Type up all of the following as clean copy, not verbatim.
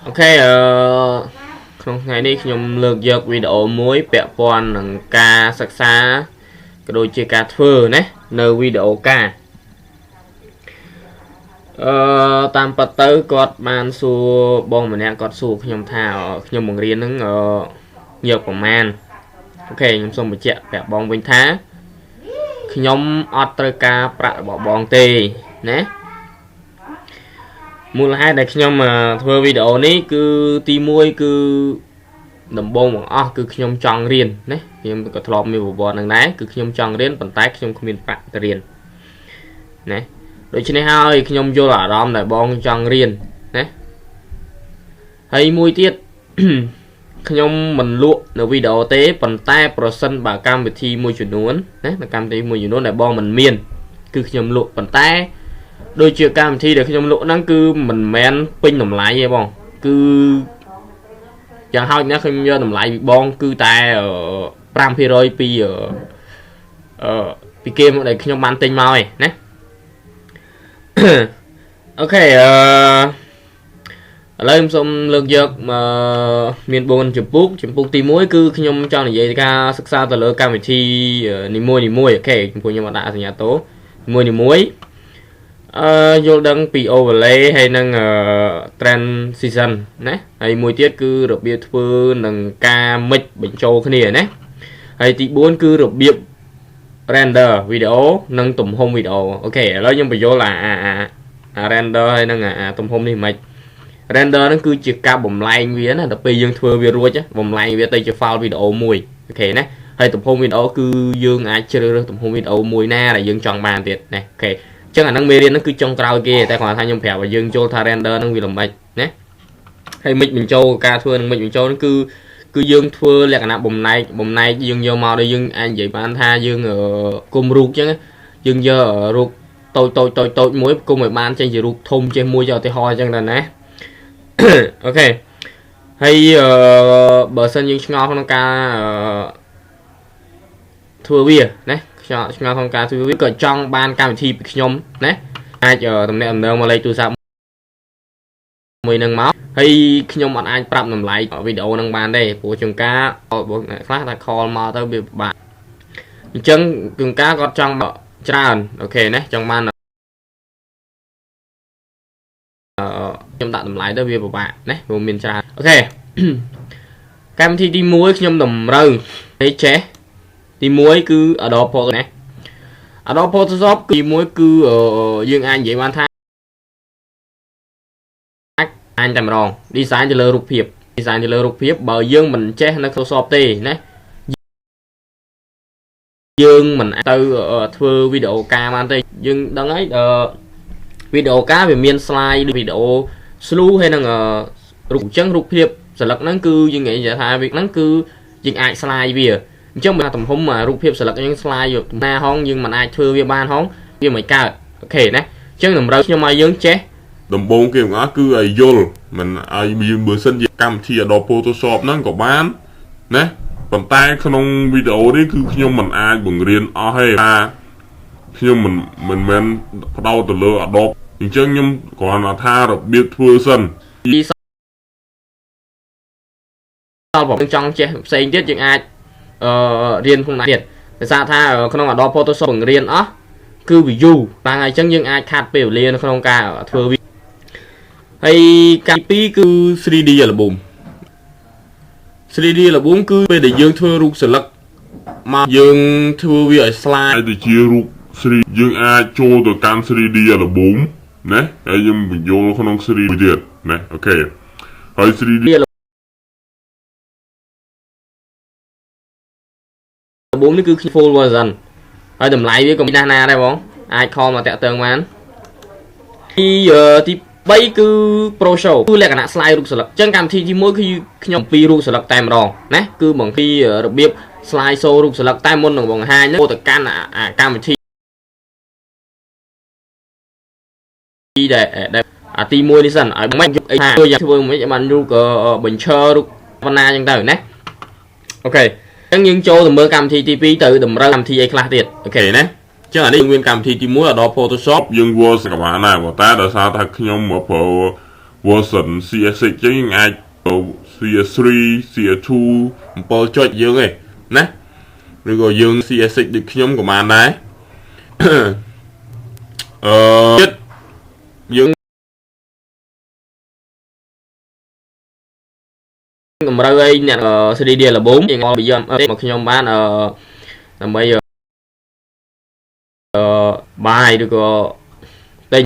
OK ក្នុងថ្ងៃនេះខ្ញុំលើកយកវីដេអូមួយពាក់ព័ន្ធនឹងការសិក្សាក៏ដូចជាការធ្វើណានៅវីដេអូការតាមពិតទៅគាត់បានសួរបងម្នាក់គាត់សួរខ្ញុំថាខ្ញុំបង្រៀនហ្នឹងយកប្រមាណ OK ខ្ញុំសូមបញ្ជាក់ប្រាប់បងវិញថាខ្ញុំអត់ត្រូវការប្រាក់របស់បងទេណាមូលហេតុដែលខ្ញុំធ្វើវីដេអូនេះគឺទី1គឺដំបូងបង្អស់គឺខ្ញុំចង់រៀនណាខ្ញុំក៏ធ្លាប់មានប្រវត្តិនឹងដែរគឺខ្ញុំចង់រៀនប៉ុន្តែខ្ញុំគ្មានប្រាក់ទៅរៀនណាដូច្នេះហើយខ្ញុំយល់អារម្មណ៍ដែលបងចង់រៀនណាហើយមួយទៀត ខ្ញុំមិនលក់នៅវីដេអូទេប៉ុន្តែប្រសិនបើកម្មវិធីមួយចំនួនណាកម្មវិធីមួយចំនួនដែលបងមិនមានគឺខ្ញុំលក់ប៉ុន្តែដូចជាកម្មវិធីដែលខ្ញុំលក់ហ្នឹងគឺមិនមែនពេញតម្លៃទេបងគឺយ៉ាងហោចណាស់ខ្ញុំយកតម្លៃពីបងគឺតែ5%ពីអឺពីគេមកដែលខ្ញុំបានទិញមកឯណា OK ឥឡូវខ្ញុំសូមលើកយកមាន4ចម្ពោះចម្ពោះទី1គឺខ្ញុំចង់និយាយការសិក្សាទៅលើកម្មវិធីនីមួយនីមួយ OK ចំពោះខ្ញុំអត់ដាក់សញ្ញាតូនីមួយនីមួយយល់ដឹងពី overlay ហើយនឹង transition ណាហើយមួយទៀតគឺរបៀបធ្វើនឹងការ mix បញ្ចូលគ្នាណាហើយទី4គឺរបៀប render វីដេអូនិងទំហំវីដេអូ OK ឥឡូវខ្ញុំបញ្យល់អាអាអា render ហើយនឹងអាទំហំនេះមិន render ហ្នឹងគឺជាការបំលែងវាណាដល់ពេលយើងធ្វើវារួចបំលែងវាទៅជា file វីដេអូមួយ OK ណាហើយទំហំវីដេអូគឺយើងអាចជ្រើសរើសទំហំវីដេអូមួយណាដែលយើងចង់បានទៀតណា OK អញ្ចឹងអាហ្នឹងមេរៀនហ្នឹងគឺចុងក្រោយគេតែគ្រាន់ថាខ្ញុំប្រាប់ឲ្យយើងចូលថា render ហ្នឹងវាល្មិចណាហើយ mix បញ្ចូលការធ្វើនឹង mix បញ្ចូលហ្នឹងគឺយើងធ្វើលក្ខណៈបំណែកបំណែកយើងយកមកដល់យើងអាចនិយាយបានថាយើងគុំរូបអញ្ចឹងយើងយករូបតូចតូចតូចតូចមួយគុំឲ្យបានចេញជារូបធំចេះមួយចុះឧទាហរណ៍អញ្ចឹងដែរណា OK ហើយអឺបើសិនយើងឆ្ងល់ក្នុងការធ្វើវាណាឆ្ងល់ឆ្ងល់ក្នុងការធ្វើវាក៏ចង់បានកម្មវិធីពីខ្ញុំណាអាចតំណាក់តំណងមកលេខទូរស័ព្ទមួយនឹងមកហើយខ្ញុំអត់អាចប្រាប់តម្លៃវីដេអូនឹងបានទេព្រោះជួនកាលបងអ្នកខ្លះថា call មកទៅវាពិបាកអញ្ចឹងជួនកាលគាត់ចង់ច្រើន OK ណាចង់បានខ្ញុំដាក់តម្លៃទៅវាពិបាកណាព្រោះមានច្រើន OK កម្មវិធីទី1ខ្ញុំតម្រូវឲ្យចេះទី1គឺ Adobe Photoshop ណា Adobe Photoshop ទី1គឺយើងអាចនិយាយបានថាអាចតែម្ដង design ទៅលើរូបភាព design ទៅលើរូបភាពបើយើងមិនចេះនៅ Photoshop ទេណាយើងមិនទៅធ្វើវីដេអូការបានទេយើងដឹងហើយវីដេអូការវាមាន slide វីដេអូ slow ហើយនឹងរូបអញ្ចឹងរូបភាពសន្លឹកហ្នឹងគឺយើងនិយាយថាវាហ្នឹងគឺយើងអាច slide វាអញ្ចឹងបើទំហំរូបភាពសន្លឹកយើង slide ណាហងយើងមិនអាចធ្វើវាបានហងវាមិនកើត OK ណាអញ្ចឹងតម្រូវខ្ញុំឲ្យយើងចេះ ដំបូងគេទាំងអស់គឺឲ្យយល់មិនឲ្យយើងបើសិនជាកម្មវិធី Adobe Photoshop ហ្នឹងក៏បានណាប៉ុន្តែក្នុងវីដេអូនេះគឺខ្ញុំមិនអាចបង្រៀនអស់ទេថាខ្ញុំមិនមិនមែនផ្ដោតទៅលើ Adobe អញ្ចឹងខ្ញុំគ្រាន់តែថារបៀបធ្វើសិន ទីសល់បើយើងចង់ចេះផ្សេងទៀតយើងអាចរៀនក្នុងណាទៀតដោយសារថាក្នុង Adobe Photoshop បង្រៀនអស់គឺ view តាមហើយអញ្ចឹងយើងអាចខាត់ពេលវេលានៅក្នុងការធ្វើវាហើយការទី2គឺ 3D album 3D album គឺពេលដែលយើងធ្វើរូបសន្លឹកមកយើងធ្វើវាឲ្យ slide ទៅជារូប 3យើងអាចចូលទៅកាន់ 3D album ណាហើយយើងបញ្យល់ក្នុង 3D ទៀតណា OK ហើយ 3D album នេះគឺ full version ហើយតម្លៃវាក៏មានណាស់ណាដែរបងអាច call មកតាក់ទងបានទីទី3គឺ Pro Show គឺលក្ខណៈ slide រូបសន្លឹកអញ្ចឹងកម្មវិធីទី1គឺខ្ញុំពីរូបសន្លឹកតែម្ដងណាគឺបង្ពីរបៀប slide show រូបសន្លឹកតែមុននឹងបង្ហាញហ្នឹងទៅកាន់អាកម្មវិធីដែលអាទី1នេះសិនឲ្យមិនយកអីថាធ្វើមិនឲ្យបានរូបបញ្ឈររូបប៉ុណ្ណាអញ្ចឹងទៅណា OK អញ្ចឹងយើងចូលទៅមើលកម្មវិធីទី2ទៅតម្រូវកម្មវិធីអីខ្លះទៀត OK ណាចឹងអានេះមានកម្មវិធីទី1 Adobe Photoshop យើង Word ក៏បានដែរប៉ុន្តែដោយសារថាខ្ញុំមកប្រើ version CS6 ចឹងយើងអាច CS3 CS2 7ចុចយើងឯងណាឬក៏យើង CS6 ដូចខ្ញុំក៏បានដែរអឺទៀតយើង តម្រូវឲ្យអ្នក 3D album យើងមកយកមកខ្ញុំបានអឺដើម្បីអឺបាយឬក៏ទិញ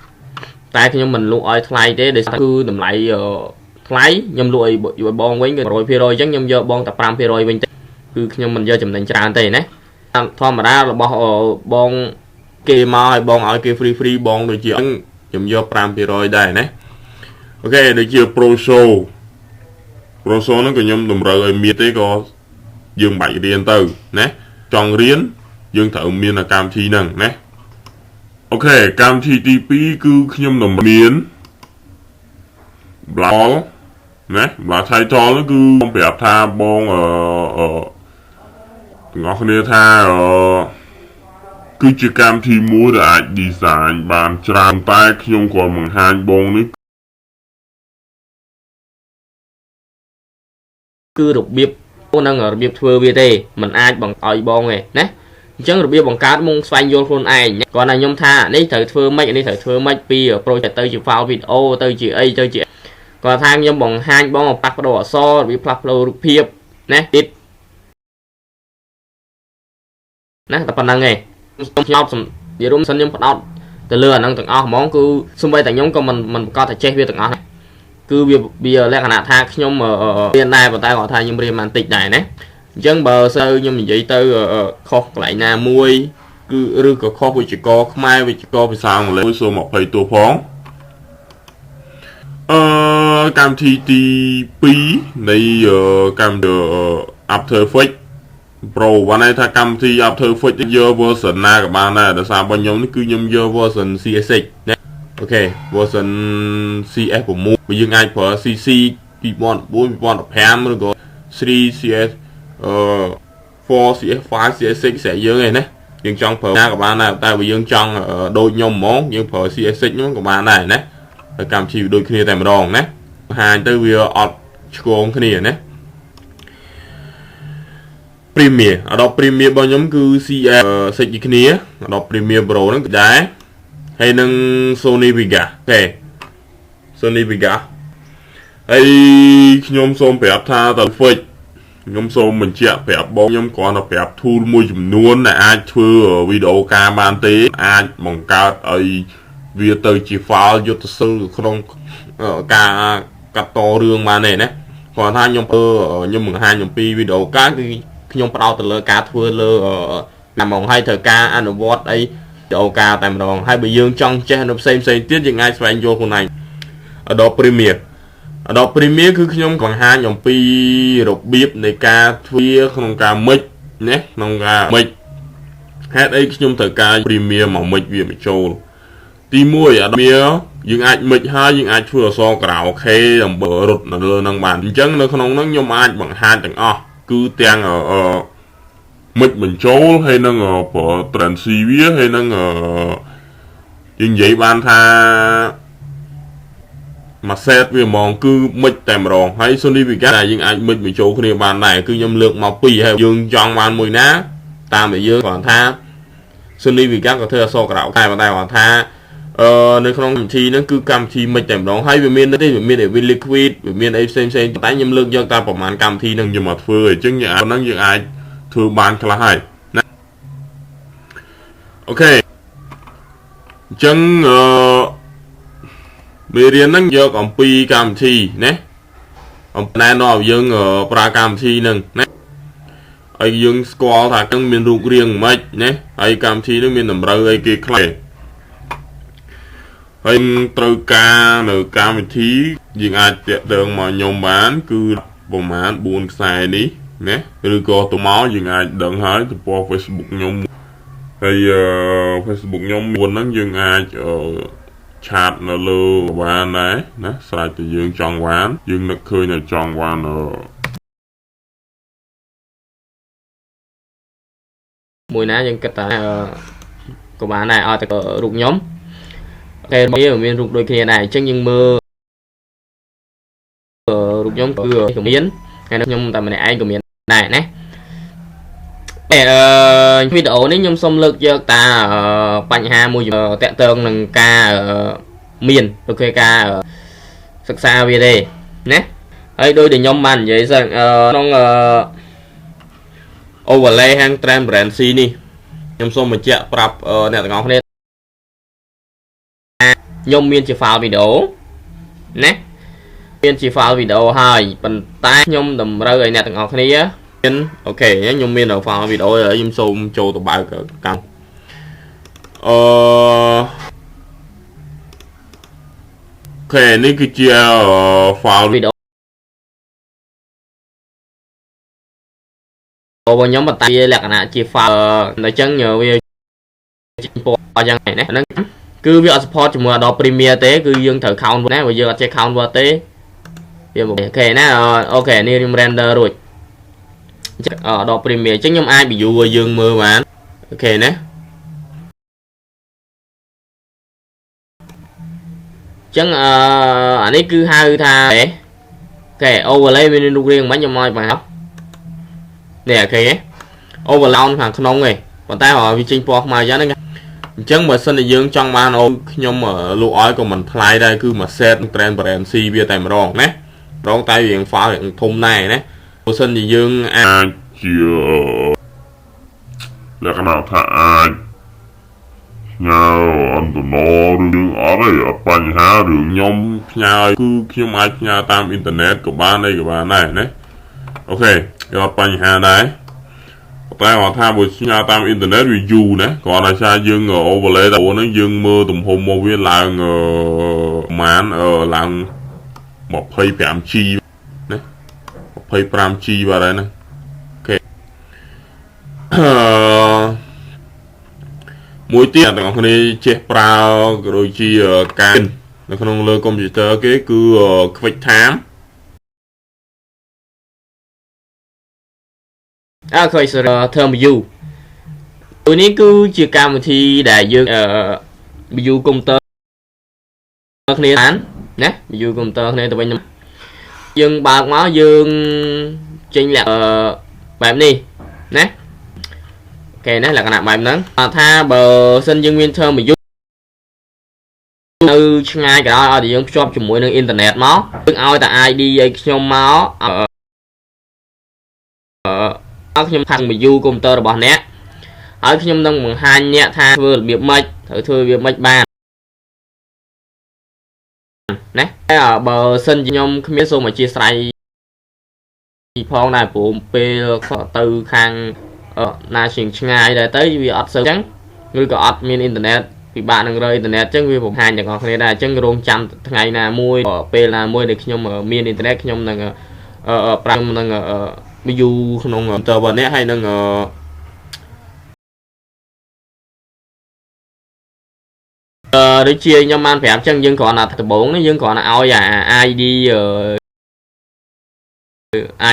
តែខ្ញុំមិនលក់ឲ្យថ្លៃទេដោយសារគឺតម្លៃថ្លៃខ្ញុំលក់ឲ្យបងវិញគឺ100%អញ្ចឹងខ្ញុំយកបងតែ5%វិញទេគឺខ្ញុំមិនយកចំណេញច្រើនទេណាធម្មតារបស់បង គេមកឲ្យបងឲ្យគេ free free បងដូចជាខ្ញុំយក5%ដែរណាOK ដូចជា Pro Show Pro Show ហ្នឹងក៏ខ្ញុំតម្រូវឲ្យមានទេក៏យើងបាច់រៀនទៅណាចង់រៀនយើងត្រូវមានកម្មវិធីហ្នឹងណាOK កម្មវិធីទី2គឺខ្ញុំនឹងមាន Blog ណា Blog title ហ្នឹងគឺខ្ញុំប្រាប់ថាបងអឺអឺទាំងអស់គ្នាថាអឺគឺជាកម្មវិធីមួយដែលអាច design បានច្រើនតែខ្ញុំគ្រាន់បង្ហាញបងនេះ គឺរបៀបនឹងរបៀបធ្វើវាទេมันអាចបង្ឲ្យបងទេណាអញ្ចឹងរបៀបបង្កើតមុងស្វែងយល់ខ្លួនឯងគាត់ថាខ្ញុំថានេះត្រូវធ្វើម៉េចនេះត្រូវធ្វើម៉េចពី project ទៅជា file video ទៅជាអីទៅជាគាត់ថាខ្ញុំបង្ហាញបងផ្លាស់ប្ដូរអក្សររបៀបផ្លាស់ប្ដូររូបភាពណាទៀតណាតែប៉ុណ្្នឹងឯងខ្ញុំផ្ដោតនិយាយរួមសិនខ្ញុំផ្ដោតទៅលើអាហ្នឹងទាំងអស់ហ្មងគឺសំបីតែខ្ញុំក៏មិនមិនប្រកាសថាចេះវាទាំងអស់គឺវាវាលក្ខណៈថាខ្ញុំរៀនដែរប៉ុន្តែគាត់ថាខ្ញុំរៀនបានតិចដែរណាអញ្ចឹងបើសូវខ្ញុំនិយាយទៅខុសកន្លែងណាមួយ គឺឬក៏ខុសវិជ្ជាករខ្មែរវិជ្ជាករភាសាអង់គ្លេសសូមអភ័យទោសផងអឺកម្មវិធីទី2នៃកម្មវិធី After Effects Pro បានន័យថាកម្មវិធី After Effects យក version ណាក៏បានដែរដោយសាររបស់ខ្ញុំនេះគឺខ្ញុំយក version CS6 ណាOK version CS6 បើយើងអាចប្រើ CC 2014 2015ឬក៏ 3 CS អឺ4 CS5 CS6 ស្រេចយើងឯណាយើងចង់ប្រើណាក៏បានដែរតែបើយើងចង់ដូចខ្ញុំហ្មងយើងប្រើ CS6 ហ្នឹងក៏បានដែរណាហើយកម្មវិធីដូចគ្នាតែម្ដងណាបង្ហាញទៅវាអត់ឆ្គងគ្នាណា Premiere Adobe Premiere របស់ខ្ញុំគឺ CS 6ដូចគ្នា Adobe Premiere Pro ហ្នឹងដែរហើយនឹង Sony Vegas OK Sony Vegas ហើយខ្ញុំសូមប្រាប់ថាតើ Fix ខ្ញុំសូមបញ្ជាក់ប្រាប់បងខ្ញុំគ្រាន់តែប្រាប់ tool មួយចំនួនដែលអាចធ្វើវីដេអូការបានទេអាចបង្កើតឲ្យវាទៅជា file យុទ្ធសិលក្នុងការកាត់តរឿងបានទេណាគ្រាន់ថាខ្ញុំធ្វើខ្ញុំបង្ហាញអំពីវីដេអូការគឺខ្ញុំផ្ដោតទៅលើការធ្វើលើតែហ្មងហើយត្រូវការអនុវត្តអីវីដេអូការតែម្ដងហើយបើយើងចង់ចេះនៅផ្សេងផ្សេងទៀតយើងអាចស្វែងយល់ខ្លួនឯង Adobe Premiere Adobe Premiere គឺខ្ញុំបង្ហាញអំពីរបៀបនៃការធ្វើក្នុងការ mix ណាក្នុងការ mix ហេតុអីខ្ញុំត្រូវការ Premiere មក mix វាបញ្ចូលទី1 Adobe យើងអាច mix ហើយយើងអាចធ្វើអក្សរការ៉ាអូខេដើម្បីរត់នៅលើនឹងបានអញ្ចឹងនៅក្នុងហ្នឹងខ្ញុំអាចបង្ហាញទាំងអស់គឺទាំងអឺ mix បញ្ចូលហើយនឹងប្រើ transceiver វាហើយនឹងយើងនិយាយបានថាមួយ set វាហ្មងគឺ mix តែម្ដងហើយ Sony Vegas ដែលយើងអាច mix បញ្ចូលគ្នាបានដែរគឺខ្ញុំលើកមកពីរហើយយើងចង់បានមួយណាតាមដែលយើងគ្រាន់ថា Sony Vegas ក៏ធ្វើអក្សរក្រៅតែប៉ុន្តែគ្រាន់ថាអឺនៅក្នុងកម្មវិធីហ្នឹងគឺកម្មវិធី mix តែម្ដងហើយវាមានទេវាមាន Evil Liquid វាមានអីផ្សេងផ្សេងតែខ្ញុំលើកយកតែប្រហែលកម្មវិធីហ្នឹងខ្ញុំមកធ្វើអញ្ចឹងយើងអាចហ្នឹងយើងអាចធ្វើបានខ្លះហើយណាOK អញ្ចឹងអឺមេរៀនហ្នឹងយកអំពីកម្មវិធីណាអំណែនាំឲ្យយើងប្រើកម្មវិធីហ្នឹងណាឲ្យយើងស្គាល់ថានឹងមានរូបរាងមិនណាហើយកម្មវិធីហ្នឹងមានតម្រូវអីគេខ្លះហើយត្រូវការនៅកម្មវិធីយើងអាចតាក់ទងមកខ្ញុំបាន គឺប្រហែល4ខ្សែនេះណាឬក៏ទៅមកយើងអាចដឹងហើយទំព័រ Facebook ខ្ញុំហើយ Facebook ខ្ញុំមុនហ្នឹងយើងអាច chat នៅលើបានដែរណាស្រេចតែយើងចង់បានយើងនឹកឃើញតែចង់បានអឺ មួយណាយើងគិតថាក៏បានដែរឲ្យតែរូបខ្ញុំគេវាមានរូបដូចគ្នាដែរអញ្ចឹងយើងមើល រូបខ្ញុំគឺក៏មានហើយខ្ញុំតែម្នាក់ឯងក៏មានដែរណាអឺវីដេអូនេះខ្ញុំសូមលើកយកតាបញ្ហាមួយតាក់ទងនឹងការមាន okay ការសិក្សាវាទេណាហើយដោយដែលខ្ញុំបាននិយាយសិនក្នុង overlay ហាង transparency នេះខ្ញុំសូមបញ្ជាក់ប្រាប់អ្នកទាំងអស់គ្នាខ្ញុំមានជា file វីដេអូណាមានជា file វីដេអូហើយប៉ុន្តែខ្ញុំតម្រូវឲ្យអ្នកទាំងអស់គ្នាមាន okay ខ្ញុំមាន file វីដេអូហើយខ្ញុំសូមចូលទៅបើកកម្មអឺ okay នេះគឺជា file វីដេអូ របស់ខ្ញុំប៉ុន្តែវាលក្ខណៈជា file អញ្ចឹងវាពណ៌អញ្ចឹងណាហ្នឹងគឺវាអត់ support ជាមួយ Adobe Premiere ទេគឺយើងត្រូវ convert ណាបើយើងអត់ចេះ convert ទេវា okay ណា okay នេះខ្ញុំ render រួច Adobe Premiere អញ្ចឹងខ្ញុំអាច view ឲ្យយើងមើលបាន okay ណាអញ្ចឹងអឺអានេះគឺហៅថា okay overlay មានរូបរាងមិនខ្ញុំឲ្យបង្ហាញនេះ okay overlay ខាងក្នុងឯងប៉ុន្តែវាចេញពណ៌ខ្មៅអញ្ចឹងណាអញ្ចឹងបើសិនជាយើងចង់បានអូខ្ញុំលក់ឲ្យក៏មិនថ្លៃដែរគឺមួយ set transparency វាតែម្ដងណាម្ដងតែរៀង file រៀងធំដែរណាបើសិនជាយើងអាច អាចជាលក្ខណៈថាអាចផ្ញើអន្តនឬយើងអត់ទេអត់បញ្ហារឿង ខ្ញុំផ្ញើគឺខ្ញុំអាចផ្ញើតាមអ៊ីនធឺណិតក៏បានអីក៏បានដែរណា okay វាអត់បញ្ហាដែរតែគាត់ថាបើផ្ញើតាមអ៊ីនធឺណិតវាយូរណាគ្រាន់តែថាយើង overlay ទៅហ្នឹងយើងមើលទំហំមកវាឡើងប្រហែលឡើង 25G ណា 25G បាទហើយហ្នឹង okay អឺមួយទៀតអ្នកទាំងអស់គ្នាចេះប្រើក៏ដូចជាការនៅក្នុងលើកុំព្យូទ័រគេគឺ Quick Time អើឃើញ term view នេះគឺជាកម្មវិធីដែលយើង view កុំព្យូទ័រគ្នាបានណា view កុំព្យូទ័រគ្នាទៅវិញយើងបើកមកយើងចេញលក្ខបែបនេះណា okay ណាលក្ខណៈបែបហ្នឹងថាបើសិនយើងមាន term view នៅឆ្ងាយក៏ដោយឲ្យតែយើងភ្ជាប់ជាមួយនឹងអ៊ីនធឺណិតមកយើងឲ្យតែ ID ឲ្យខ្ញុំមកអឺខ្ញុំផាំង view កុំព្យូទ័ររបស់អ្នកហើយខ្ញុំនឹងបង្ហាញអ្នកថាធ្វើរបៀបម៉េចត្រូវធ្វើរបៀបម៉េចបានណាបើសិនខ្ញុំគ្មានសូមអធិស្ឋានផងដែរព្រោះពេលទៅខាងណាជាងឆ្ងាយដែរទៅវាអត់សូវអញ្ចឹងឬក៏អត់មានអ៊ីនធឺណិតពិបាកនឹងរើអ៊ីនធឺណិតអញ្ចឹងវាបង្ហាញទាំងអស់គ្នាដែរអញ្ចឹងរងចាំថ្ងៃណាមួយពេលណាមួយដែលខ្ញុំមានអ៊ីនធឺណិតខ្ញុំនឹងប្រាំនឹង view ក្នុង server នេះហើយនឹងអឺដូចជាខ្ញុំបានប្រាប់អញ្ចឹងយើងគ្រាន់តែដំបូងនេះយើងគ្រាន់តែឲ្យអា ID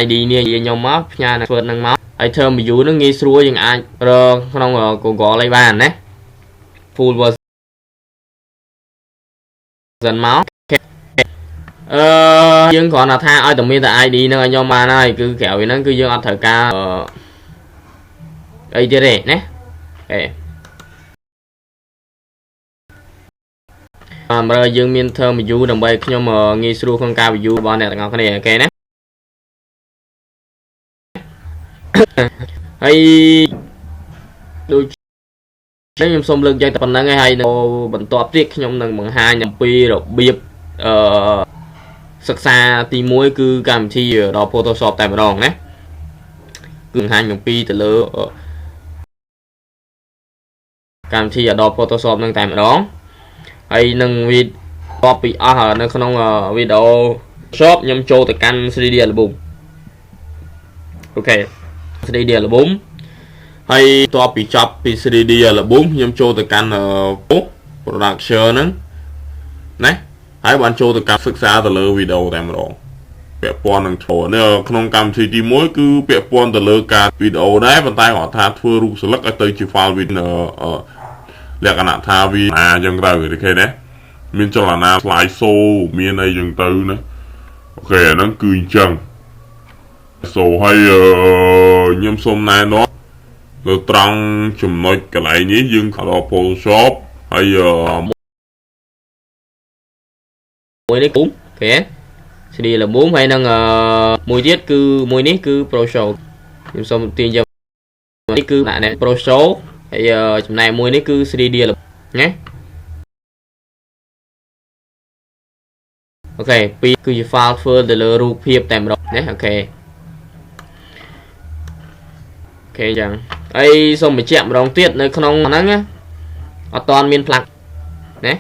ID នេះខ្ញុំមកផ្ញើនៅធ្វើនឹងមកហើយ term view ហ្នឹងងាយស្រួលយើងអាចរកក្នុង Google អីបានណា full version មកអឺយើងគ្រាន់តែថាឲ្យតែមានតែ ID ហ្នឹងឲ្យខ្ញុំបានហើយគឺក្រៅពីហ្នឹងគឺយើងអត់ត្រូវការអីទៀតទេណាអេបាទមើលយើងមាន term view ដើម្បីខ្ញុំងាយស្រួលក្នុងការ view របស់អ្នកទាំងអស់គ្នា okay ណាហើយដូចខ្ញុំសូមលើកយកតែប៉ុណ្្នឹងឯងហើយបន្ទាប់ទៀតខ្ញុំនឹងបង្ហាញអំពីរបៀបអឺសិក្សាទី1គឺកម្មវិធីដល់ Photoshop តែម្ដងណាគឺបង្ហាញអំពីទៅលើកម្មវិធី Adobe Photoshop នឹងតែម្ដងហើយនឹងវាតបពីអស់នៅក្នុងវីដេអូ Shop ខ្ញុំចូលទៅកាន់ 3D album okay 3D album ហើយតបពីចប់ពី 3D album ខ្ញុំចូលទៅកាន់ production ហ្នឹងណាហើយបានចូលទៅកាន់សិក្សាទៅលើវីដេអូតែម្ដងពាក់ព័ន្ធនឹងធ្វើនៅក្នុងកម្មវិធីទី1គឺពាក់ព័ន្ធទៅលើការវីដេអូដែរប៉ុន្តែគាត់ថាធ្វើរូបស្លឹកឲ្យទៅជា file វីដេអូលក្ខណៈថាវាអាអញ្ចឹងទៅគេណាមានចលនា slide show មានអីចឹងទៅណា OK អាហ្នឹងគឺអញ្ចឹង so ហើយខ្ញុំសូមណែនាំនៅត្រង់ចំណុចកន្លែងនេះយើងដល់ Photoshop ហើយ មួយនេះ OK 3D ល្មមហើយនឹងមួយទៀតគឺមួយនេះគឺ Pro Show ខ្ញុំសូមទាញយកនេះគឺដាក់នេះ Pro Show ហើយចំណែកមួយនេះគឺ 3D ណា OK ពីរគឺជា file ធ្វើទៅលើរូបភាពតែម្ដងណា OK OK ចឹងហើយសូមបញ្ជាក់ម្ដងទៀតនៅក្នុងហ្នឹងណាអត់ទាន់មាន plug ណា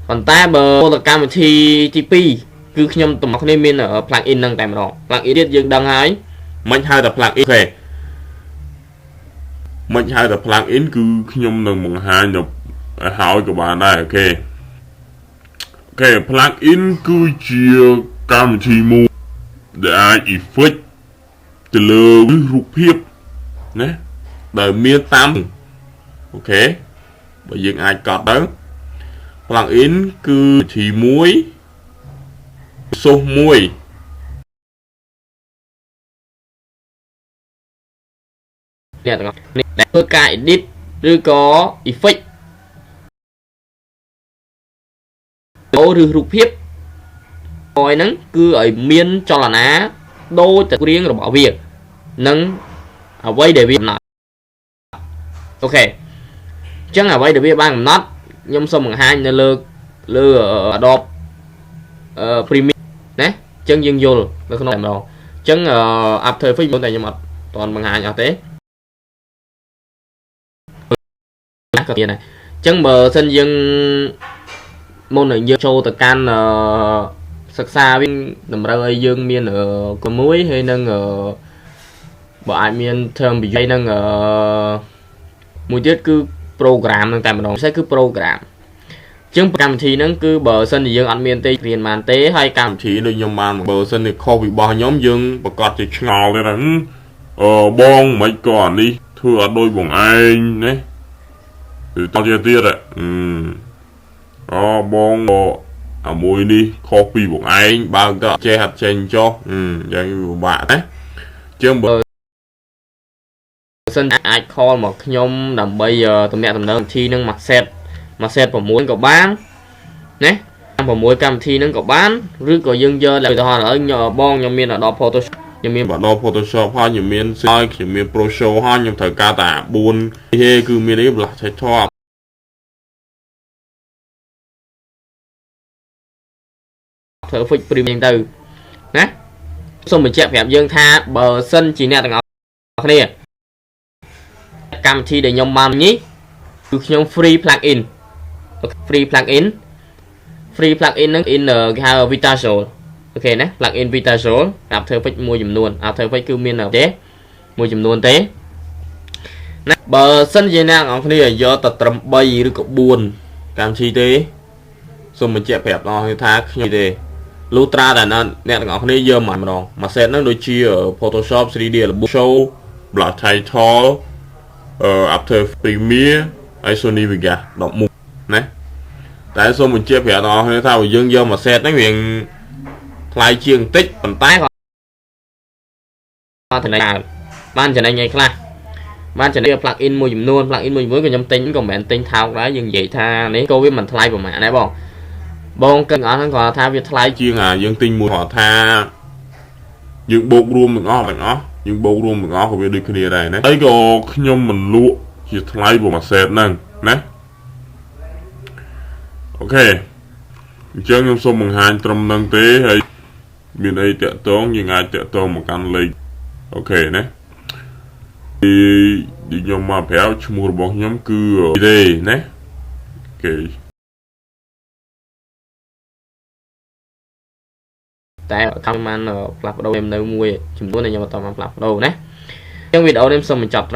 ប៉ុន្តែបើពលកម្មវិធីទី2គឺខ្ញុំទាំងអស់គ្នាមាន plug in ហ្នឹងតែម្ដង plug in ទៀតយើងដឹងហើយ មិនហៅតែ plug in OK មិនហៅតែ plug in គឺខ្ញុំនឹងបង្ហាញនៅឲ្យហើយក៏បានដែរ OK OK plug in គឺជាកម្មវិធីមួយដែលអាច effect ទៅលើរូបភាពណា ដែលមានតាម OK បើយើងអាចកត់ទៅ plug in គឺវិធីមួយសុសមួយ អ្នកទាំងអស់នេះដែលធ្វើការ edit ឬក៏ effect ឬរូបភាពអយហ្នឹងគឺឲ្យមានចលនាដូចតែរៀងរបស់វានិងអ្វីដែលវាកំណត់ OK អញ្ចឹងអ្វីដែលវាបានកំណត់ខ្ញុំសូមបង្ហាញនៅលើលើ Adobe Premiere ណាអញ្ចឹងយើងយល់នៅក្នុងតែម្ដងអញ្ចឹង After Effects តែខ្ញុំអត់តន់បង្ហាញអស់ទេក៏មានដែរអញ្ចឹងបើសិនយើងមុននឹងយើងចូលទៅកាន់សិក្សាវិញតម្រូវឲ្យយើងមានគុំមួយហើយនឹងបើអាចមាន term វិយនឹងមួយទៀតគឺ program នឹងតែម្ដងពិសេសគឺ program ជាងកម្មវិធីហ្នឹងគឺបើសិនជាយើងអត់មានទេរៀនបានទេហើយកម្ម វិធីដូចខ្ញុំបានបើសិនជាខុសពីរបស់ខ្ញុំយើងប្រកាសជា ឆ្ងល់ទេណាអឺបងមិនក៏អានេះធ្វើអត់ដូចបងឯងណាឬតជាទៀតអឺអូបងអាមួយនេះខុសពីបងឯង បើក៏ចេះអត់ចេញចុះយ៉ាងពិបាកណាជាងបើ សិនអាច call មកខ្ញុំដើម្បីតំណាក់តំណងវិធីនឹងមួយ set មួយ set 6ក៏បានណា6កម្មវិធីហ្នឹងក៏បានឬក៏យើងយកឧទាហរណ៍ឥឡូវបងខ្ញុំមាន Adobe Photoshop ខ្ញុំមាន Adobe Photoshop ហើយខ្ញុំមានហើយខ្ញុំមាន Pro Show ហើយខ្ញុំត្រូវការតែ4ទេគឺមានអី Black Top ធ្វើ Effect Premiere ទៅណាសូមបញ្ជាក់ប្រាប់យើងថាបើសិនជាអ្នកទាំងអស់គ្នាកម្មវិធីដែលខ្ញុំបាននេះគឺខ្ញុំ free plug in free plug in free plug in ហ្នឹង in គេហៅ Vitazol OK ណា plug in Vitazol After Effects មួយចំនួន After Effects គឺមានទេមួយចំនួនទេណា បើសិនជាអ្នកនរគ្នាយកតែត្រឹម3ឬក៏4កម្មវិធីទេសូមបញ្ជាក់ប្រាប់ដល់ថាខ្ញុំទេលុះត្រាតែអ្នកទាំងអស់គ្នាយកមកម្ដងមួយ set ហ្នឹងដូចជា Photoshop 3D Album Show Black Title After Premiere ហើយ Sony Vegas 11ណាតែសូមបញ្ជាក់ប្រាប់ដល់អ្នកថាបើយើងយកមួយ set ហ្នឹងវាថ្លៃជាងបន្តិចប៉ុន្តែ ក៏ចំណេញបានចំណេញអីខ្លះបានចំណេញ plug in មួយចំនួន plug in មួយចំនួនក៏ខ្ញុំទិញក៏មិនមែនទិញថោកដែរយើងនិយាយថានេះក៏វាមិនថ្លៃប្រហែលដែរបងបងគិតអស់ហ្នឹងគាត់ថាវាថ្លៃ ជាងអាយើងទិញមួយគាត់ថា យើងបូករួមទាំងអស់ទាំងអស់យើងបូករួមទាំងអស់ក៏វាដូចគ្នាដែរណាហើយក៏ខ្ញុំមិនលក់ជាថ្លៃប្រហែល set ហ្នឹងណា OK អញ្ចឹងខ្ញុំសូមបង្ហាញត្រឹមហ្នឹងទេហើយមានអីតាក់ទងយើងអាចតាក់ទងមកកាន់លេខ OK ណាទីខ្ញុំមកប្រាប់ឈ្មោះរបស់ខ្ញុំគឺទេណា OK តែខ្ញុំបានផ្លាស់ប្ដូរនៅមួយចំនួនដែលខ្ញុំអត់បានផ្លាស់ប្ដូរណាអញ្ចឹងវីដេអូនេះសូមបញ្ចប់ត្រឹម